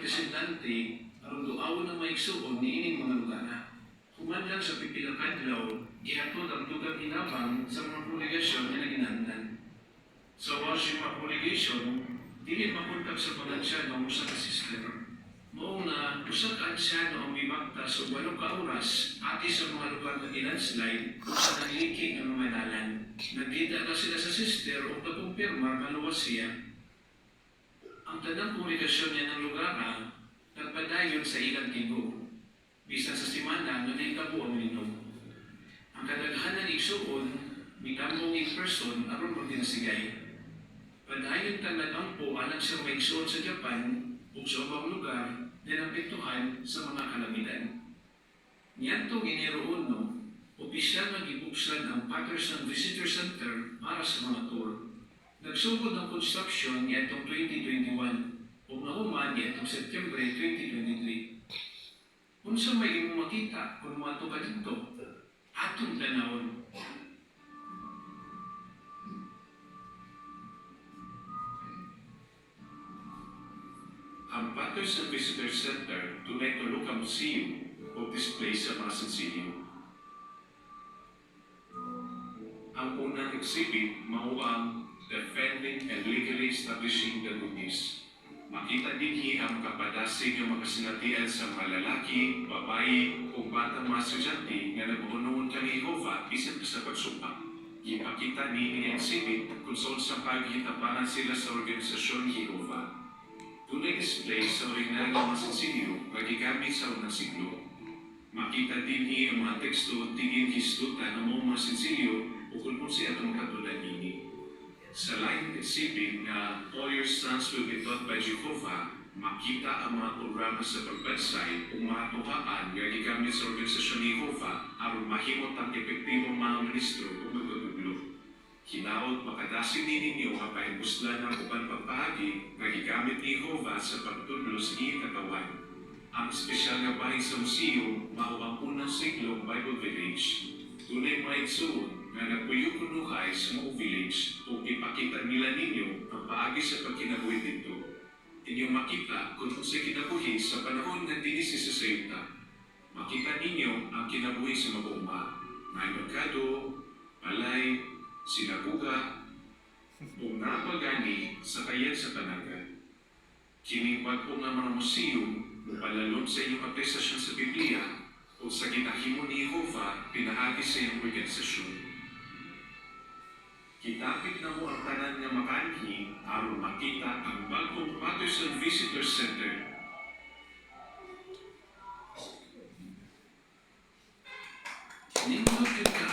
representante aron duawon ang mga igsuon niining mga lugar. Human lang sa pipila ka adlaw, gihatod ang dugang hinabang sa mga kongregasyon nga naginahanglan. Sa Wajima Congregation, dili makontak sa mga ansyano ang usa ka sister. Mao nga usa ka ansyano ang mibaktas og 8 ka oras ati sa mga lugar nga gilandslide ug sa naliki nga mga dalan. Nagkita na sila sa sister ug nagkumpirma nga luwas siya. Ang tanang kongregasyon niya ng lugar nagpadayon sa ilang tingog bisan sa semana nga nahitabo ang linog. Ang kadaghanan igsuon mitambong in person aron magdinasigay. Padayon tang nagampo alang sa mga igsuon sa Japan ug sa ubang lugar na naapektuhan sa mga kalamidad. Niadtong Enero 1, opisyal nga gibuksan ang Patterson Visitor Center para sa mga tour. Nagsugod ang construction niadtong 2021 ug nahuman niadtong September 2023. Unsa may imong makita kung moadto ka didto? Atong tanawon. Ang Patterson Visitor Center dunay tulo ka museum o display sa mga sinsilyo. Ang unang exhibit mao ang Defending and Legally Establishing the Good News. Makita dinhi ang makapadasig nga mga kasinatian sa mga lalaki, babayi ug batang mga estudyante nga nagmaunoon kang Jehova bisan pa sa pagsumpa. Gipakita niini nga exhibit kung sa unsang paghitabangan sila sa organisasyon ni Jehova. Dunay display sa original nga mga sinsilyo nga gigamit sa unang siglo. Makita dinhi ang mga teksto tingin hisgutan ang mga sinsilyo ug kung unsay atong katulad niini. Sa laing exhibit nga All Your Sons Will Be Taught by Jehovah, makita ang mga programa sa pagbansay ug mga tuhaan nga gigamit sa organisasyon ni Jehovah aron mahimot ang epektibong mga ministro ug magtutudlo. Hinaot makadasig ni ninyo nga pahimuslan ang uban pang paagi nga gigamit ni Jehovah sa pagtudlo sa iyang katawan. Ang espesyal nga bahin sa museum mao ang unang siglong Bible Village. Dunay mga igsuon nga nagpuyo kunuhay sa mao village ug ipakita nila ninyo ang paagi sa pagkinabuhi didto. Inyong makita kung unsay kinabuhi sa panahon nga dili si sa yuta. Makita ninyo ang kinabuhi sa mag-uuma, may merkado, balay, sinaguga, ug naa pa gani sakayan sa panagat. Kining bag-o nga mga museum mopalalom sa inyong apresasyon sa Biblia o sa ginahimo ni Jehova pinaagi sa iyang organisasyon. Gidapit namo ang tanan nga makaanhi aron makita ang bag-ong Patterson Visitor Center. Nindot gyud.